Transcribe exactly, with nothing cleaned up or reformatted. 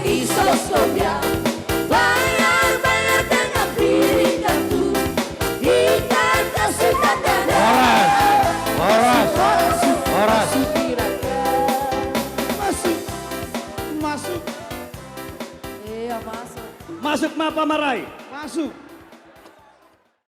Isos Tobias, bayar, bayar dengan piring kartu. Ikan kasih kakak. Horas, horas, horas. Masuk, masuk. Iya, masuk. Masuk ma pamarai. Masuk.